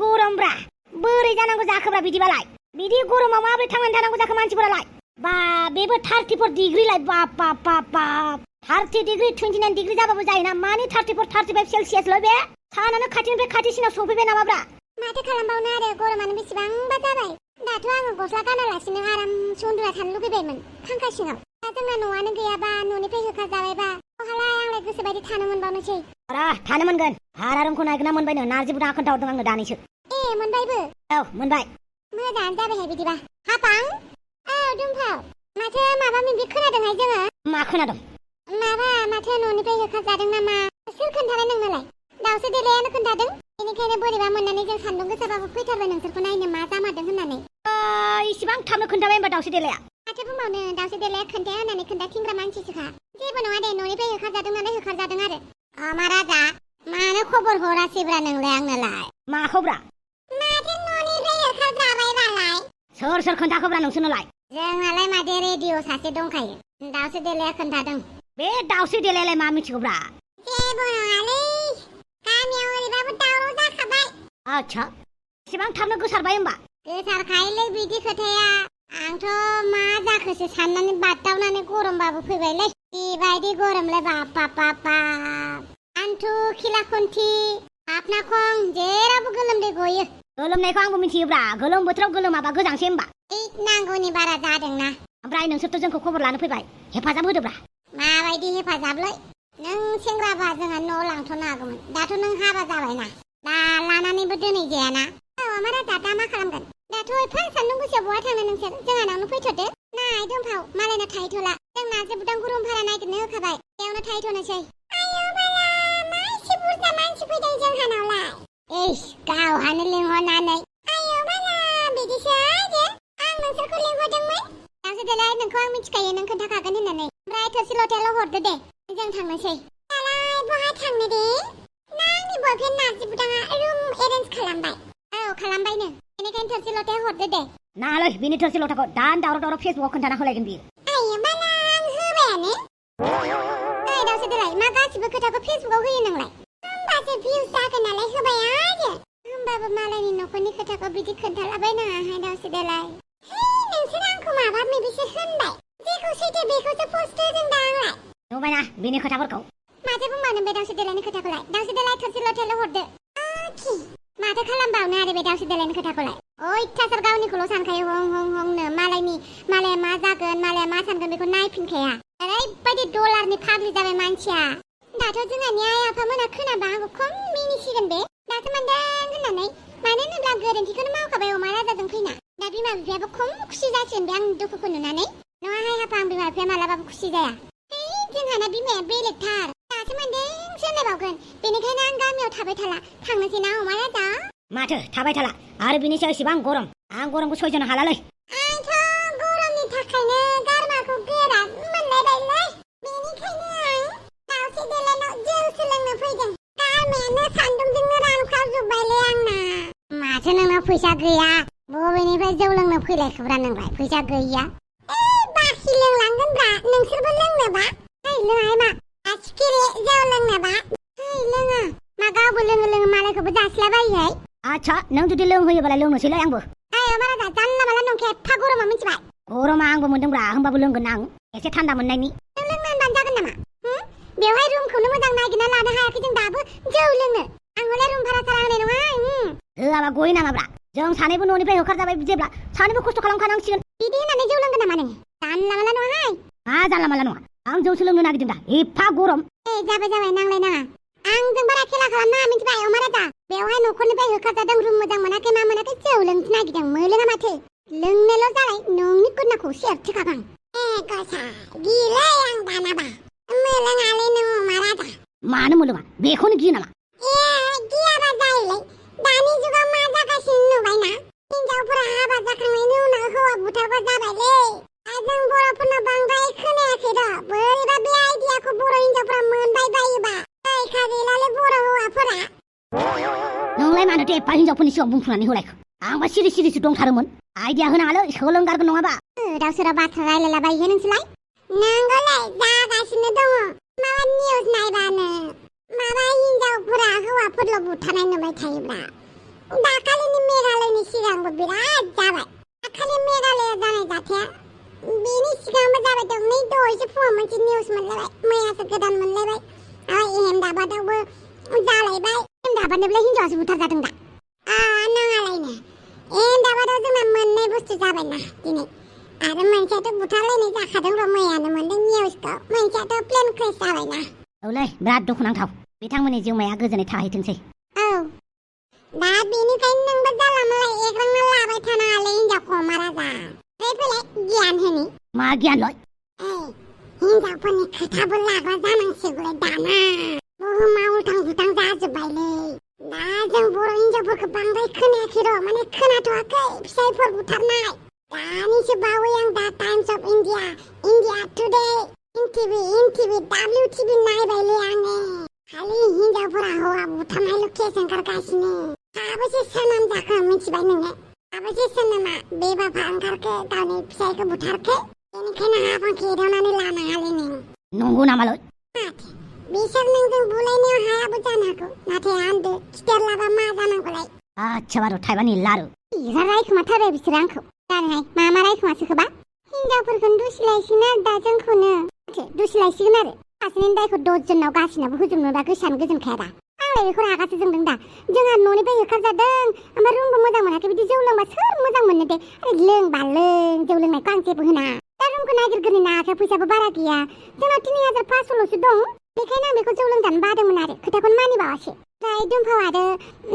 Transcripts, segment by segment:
गरमब्रा बोरै जानांगौ जाखोब्रा बिदिबालाय बिदि गरमाव माबोरै थांनानै थानांगौ जाखो मानसिफोरालाय बा बेबो 34 डिग्री लाय बाप बाप बाप बाप 30 डिग्री 29 डिग्री जाबाबो जायोना मानि 34 35 सेल्सियास ल' बे सानानो खाथिनिफ्राय खाथिसिनाव सफैबाय नामाब्रा माथो खालामबावनो आरो गरमानो बेसेबांबा जाबाय दाथ' आङो गस्ला गानालासिनो आराम उन्दुना थानो लुगैबायमोन फांखा सिङाव दा जोंना न'आनो गैयाबा न'निफ्राय होखारजाबायबा बहालाय आंलाय गोसोबायदि थानो मोनबावनोसै अरा थानो मोनगोन हारा रुमखौ नायगोना मोनबायनो नारजि बुदा खोन्थाहरदों आंनो दानिसो ए मोनबायबो औ मोनबाय मोजाङानो जाबायहाय बिदिबा हापां औ दुमफाव माथो माबा माबि खोनादोंहाय जोङो मा खोनादों माथो न'निफ्राय होखारजादों नामा सोर खोन्थानाय नोंनालाय दाउसो देलायानो खोन्थादों बेनिखायनो बोरैबा मोननानै जों सान्दुं गोसाबाबो फैथारबाय नोंसोरखौ नायनो मा जामारदों होननानै इसिबां थाबनो खोन्थाबाय होनबा दाउसो देलाया माथो बुंबावनो दाउसो देलाया खोन्थाया होननानै खोन्थाथिंग्रा मानसिसोखा जेबो नङा दे न'निफ्राय होखारजादों नालाय होखारजादों आरो महाराजा मानो खबर हरासैब्रा नोंलाय आंनोलाय माखौब्रा माथो न'निफ्राय होखारजाबाय बालाय सोर खोन्थाखोब्रा नोंसोरनोलाय जोंनालाय माथो रेडिअ सासे दंखायो दाउसो देलाया खोन्थादों बे दाउसो देलायालाय मा मिथिगौब्रा जेबो नङालै गामियाव ओरैबाबो दावराव जाखाबाय आच्छा एसेबां थाबनो गोसारबाय होमबा गोसारखायोलै बिदि खोथाया आंथ' मा जाखोसो साननानै बादावनानै गरमबाबो फैबायलै बेबायदि गरमलाय बाप बाप बाप बाप आन्थु खिला खन्थि आफनाखं जेरावबो गोलोमदै गयो गोलोमनायखौ आंबो मिथियोब्रा गोलोम बोथोराव गोलोमाबा गोजांसै होमबा नांगौनि बारा जादोंना ओमफ्राय नोंसोरथ' जोंखौ खबर लानो फैबाय हेफाजाब होदोब्रा माबायदि हेफाजाबलै नों सेंग्राबा जोंहा न'आव लांथ'नो हागौमोन दाथ' नों हाबा जाबायना दा लानानैबो दोनै जायाना औ महाराजा दा मा खालामगोन दाथ' एफा सान्दुं गोसायाव बहा थांनो नोंसोर जोंहानावनो फैथ'दो नाय दुमफाव मालायना थाहैथ'ला जोंना जोबदांखौ रुम भारा नागिरनो होखाबाय बेयावनो थाहैथ'नोसै आयौ बाला मा एसे बुरजा मानसि फैदों जोंहानावलाय इस गावहानो लिंहरनानै आयौ बाला बिदिसो जे आं नोंसोरखौ लिंहरदोंमोन दासो देलाय नोंखौ आं मिथिखायो नों खोन्थाखागोन होननानै ओमफ्राय थोरसि लथायाल' हरदो दे जों थांनोसै दालाय बहा थांनो दे ना आंनि बयफ्रेन्ड नार्जि बुदाङा रुम एरेन्ज खालामबाय औ खालामबायनो बेनिखायनो थोरसि लथाया हरदो दे नालै बिनि थोरसि लथाखौ दावराव फेसबुकआव खोन्थाना होलायगोन बियो आयौ बाला आं होबायानो ओइ दावसो देलाय मा गासिबो खोथाखौ फेसबुकआव होयो नोंलाय होमबासो भिउस जागोन नालाय होबाय आरो होमबाबो मालायनि न'खरनि खोथाखौ बिदि खोन्थालाबायनाङाहाय दावसो देलाय नोंसोर आंखौ माबा माबिसो होनबाय जेखौ सैथो बेखौसो पस्ट होदों दा आंलाय नुबायना बिनि खोथाफोरखौ माथो बुंबावनो बे दावसो देलायनि खोथाखौलाय दावसो देलाय थोरसि लथायाल' हरदो माथो खालामबावनो आरो बे दावसो देलायनि खोथाखौलाय अयथासार गावनिखौल' सानखायो हं हंनो मालाया मा जागोन मालाया मा सानगोन बेखौ नायफिनखाया ओरैबायदि डलारनि फाग्लि जाबाय मानसिया दाथ' जोंहानि आइ आफामोना खोनाबा आंखौ खम मिनिसिगोन बे दासो मोनदों होननानै मानो होनोब्ला गोरोन्थिखौनो मावखाबाय अमा राजाजों फैना दा बिमा बिफायाबो खम खुसि जासिगोन बे आंनि दुखुखौ नुनानै नङाहाय हाफा आं बिमा बिफाया मालाबाबो खुसि जाया जोंहाना बिमाया बेलेगथार दासो मोनदोंसो होनलायबावगोन बेनिखायनो आं गामियाव थाबाय थाला थांनोसै ना अमा राजा माथो थाबाय थाला आरो बिनि सायाव एसेबां गरम आं गरमखौ सयजनो हालालै आंथ' गरमनि थाखायनो गारमाखौ गोरा मोनलायबायलै बेनिखायनो आं दावसो देलायनाव जौ सोलोंनो फैदों गारमायानो सान्दुंजोंनो रानख्रावजोब्बायलै आंना माथो नोंनाव फैसा गैया बबेनिफ्राय जौ लोंनो फैलायखोब्रा नोंलाय फैसा गैया बाखि लोंलांगोनब्रा नोंसोरबो लोंनोबा लोङाहाय मा आसिखिरि जौ लोंनोबा लोङा मा गावबो लोङो मालायखौबो जासिलाबायोहाय आच्छा नों जुदि लोंहोयोबालाय लोंनोसैलाय आंबो महाराजा जानला माला नंखाया एफा गरमा मिथिबाय गरमा आंबो मोनदोंब्रा होमबाबो लोंगोन आं एसे थान्दा मोननायनि नों लोंनो होनबानो जागोन नामा बेवहाय रुमखौनो मोजां नागिरना लानो हायाखै जों दाबो जौ लोंनो आं हले रुम भारा सारा होनाय नङा होआबा गयो नामाब्रा जों सानैबो न'निफ्राय होखारजाबाय जेब्ला सानैबो खस्थ' खालामखानांसिगोन बिदि होननानै जौ लोंगोन नामा नोङो जानला माला नङाहाय मा जानला माला नङा आं जौसो लोंनो नागिरदों दा एफा गरम जाबाय नांलायनाङा आंजों बारा खेला खालामनाङा मिथिबाय महाराजा बेवहाय न'खरनिफ्राय होखारजादों रुम मोजां मोनाखै मा मोनाखै जौ लोंनो नागिरदों मोलोङा माथो लोंनायल' जालाय नोंनि गुनाखौ सेरथोखाबां गसा गिलै आं दानाबा मोलोङालै नों महाराजा मानो मोलोङा बेखौनो गियो नामा गियाबा जायोलै दानि जुगाव मा जागासिनो नुबायना हिनजावफोरा हाबा जाखांनायनि उनाव हौवा बुथारबा जाबायलै जों बर'फोरनाव बांद्राय खोनायाखै र' बोरैबा बे आइडियाखौ बर' हिनजावफोरा मोनबाय बायोबा रैखा गैलालै बर' हौवाफोरा नोंलाय मानोथो एफा हिनजावफोरनि सिगाङाव बुंफ्रुनानै होलायखो आंबा सिरिसो दंथारोमोन आइडिया होनाङालै सोलोंगारगोन नङाबा सोरबा बाथ्रा रायलायलाबायो नोंसोरलाय नांगौलै जागासिनो दङ माबा निउस नायबानो माबा हिनजावफोरा हौवाफोरल' बुथारनाय नुबाय थायोब्ला दाखालिनि मेघालयनि सिगांबो बिराद जाबाय दाखालि मेघालया जानाय जाथाया बेनि सिगांबो जाबाय दं नै दहायसो फुङाव मोनसे निउस मोनलायबाय मैयासो गोदान मोनलायबाय एहेमदाबादावबो जालायबाय एहेमदाबादनिफ्राय हिनजावासो बुथारजादों दा नाङालायनो एहेमदाबादाव जोंना मोननै बुस्थु जाबायना दिनै आरो मोनसेयाथ' बुथारलायनाय जाखादों र' मैयानो मोनदों निउसखौ मोनसेयाथ' प्लेन क्रेश जाबायना औलै बिराद दुखुनांथाव बिथांमोननि जिउमाया गोजोनै थाहैथोंसै औ दा बेनिखायनो नोंबो जानला मोनला एग्रांना लाबाय थानाङालै हिनजावखौ माराजा फैलाय गियान होनि मा गियानलय हिनजावफोरनि खोथाबो लाग्रा जानांसिगौलै दाना बुहुमा उल्थां बुथां जाजोब्बायलै दा जों बर' हिनजावफोरखौ बांद्राय खोनायाखै र' माने खोनाथ'वाखै फिसाइफोर बुथारनाय दानिसो बावै आं the Times of India Today NTV WTV नायबायलै आङो खालि हिनजावफोरा हौवा बुथारनायल' केस ओंखारगासिनो साबेसे सोनाम जाखो मिथिबाय नोङो साबेसे सोनामा बेबाफा ओंखारखो गावनि फिसाइखौ बुथारखो बेनिखायनो हाबांखौ एदावनानै लानाङालै नों नंगौ नामालय बिसोर नोंजों बुलायनायाव हायाबो जानो हागौ नाथाय आन्दो खिथेर लाबा मा जानांगौलाय आच्छा बारु थाइबानि लारु रायखोमाथारो बिसोरो आंखौ जानोहाय मा रायखोमासोखोबा हिनजावफोरखौनो दुसिलायसिगोन आरो दा जोंखौनो दुसिलायसिगोन आरो सासेनि दायखौ 10 जननाव गासिनाबो होजोबनो दा गोसोआनो गोजोनखाया दा आंलाय बेखौ रागासो जोंदों दा जोंहा न'निफ्राय होखारजादों ओमफ्राय रुमबो मोजां मोनाखै बिदि जौ लोंबा सोर मोजां मोननो दे आरो लोंबा लों जौ लोंनायखौ आं जेबो होना दा रुमखौ नागिरग्रोनो आखायाव फैसाबो बारा गैया जोंनाव 3500ल'सो दं बेखायनो आं बेखौ जौ लोंजानो बादोंमोन आरो खोथाखौनो मानिबावासो ओमफ्राय दुमफाव आरो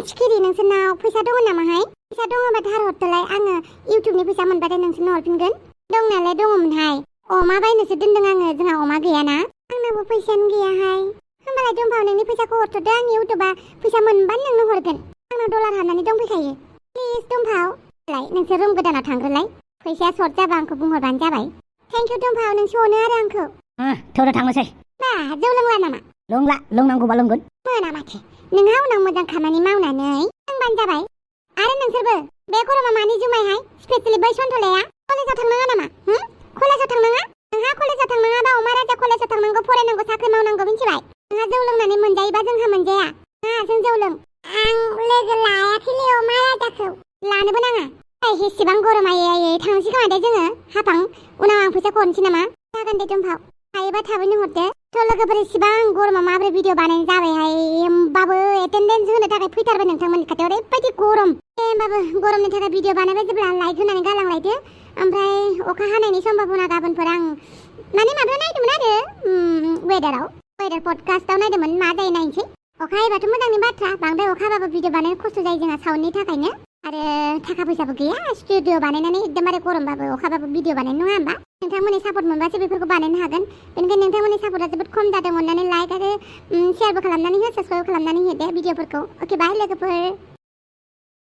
सिखिरि नोंसोरनाव फैसा दङ नामाहाय फैसा दङबा दाहार हरदोलाय आङो इउटुबनि फैसा मोनबाथाय नोंसोरनो हरफिनगोन दंनायालाय दङमोनहाय अमा बायनोसो दोनदों आङो जोंहा अमा गैयाना आंनावबो फैसायानो गैयाहाय होमबालाय दुमफाव नोंनि फैसाखौ हरथ'दो आं इउटुबा फैसा मोनबानो नोंनो हरगोन आंनाव डलार हाबनानै दंफैखायो प्लिज दुमफाव नोंसोर रुम गोदानाव थांग्रोलाय फैसाया सर्ट जाबा आंखौ बुंहरबानो जाबाय थेंक इउ दुमफाव नोंसो अनो आरो आंखौ थौदो थांनोसै मा जौ लोंला नामा लोंला लोंनांगौबा लोंगोन मोना माथो नोंहा उनाव मोजां खामानि मावनानै लोंबानो जाबाय आरो नोंसोरबो बे गरमा मानि जुमायहाय स्पेसियेलि बै सन्थलाया कलेजाव थांनाङा नामा कलेजाव थांनाङा नोंहा कलेजाव थांनाङाबा अमा राजा कलेजाव थांनांगौ फरायनांगौ साख्रि मावनांगौ मिथिबाय नोंहा जौ लोंनानै मोनजायोबा जोंहा मोनजाया जों जौ लों आं लोगो लायाखैलै अमा राजाखौ लानोबो नाङा एसेबां गरमायै थांसै खोमा दे जोङो हाफां उनाव आं फैसाखौ हरनोसै नामा जागोन दे दुमफाव हायोबा थाबैनो हरदो थ' लोगोफोर इसिबां गरमाव माबोरै भिडिअ बानायनो जाबायहाय होमबाबो एटेन्डेन्स होनो थाखाय फैथारबाय नोंथांमोननि खाथियाव ओरैबायदि गरम होमबाबो गरमनि थाखाय भिडिअ बानायबाय जेब्ला लाइक होनानै गालांलायदो ओमफ्राय अखा हानायनि सम्भाबना गाबोनफोर आं माने माबायाव नायदोंमोन आरो वेदार पडकास्टआव नायदोंमोन मा जायो नायनोसै अखा हायोबाथ' मोजांनि बाथ्रा बांद्राय अखा हाबाबो भिडिअ बानायनो खस्थ' जायो जोंहा साउन्डनि थाखायनो आरो थाखा फैसाबो गैया स्टुडिअ बानायनानै एकदमबारे गरमबाबो अखाबाबो भिडिअ बानायनो नङा होमबा नोंथांमोननि सापर्ट मोनबासो बेफोरखौ बानायनो हागोन बेनिखायनो नोंथांमोननि सापर्टआ जोबोद खम जादों अननानै लाइक आरो शेयारबो खालामनानै हो साबस्क्राइब खालामनानै हो दे भिडिअफोरखौ अके बाय लोगोफोर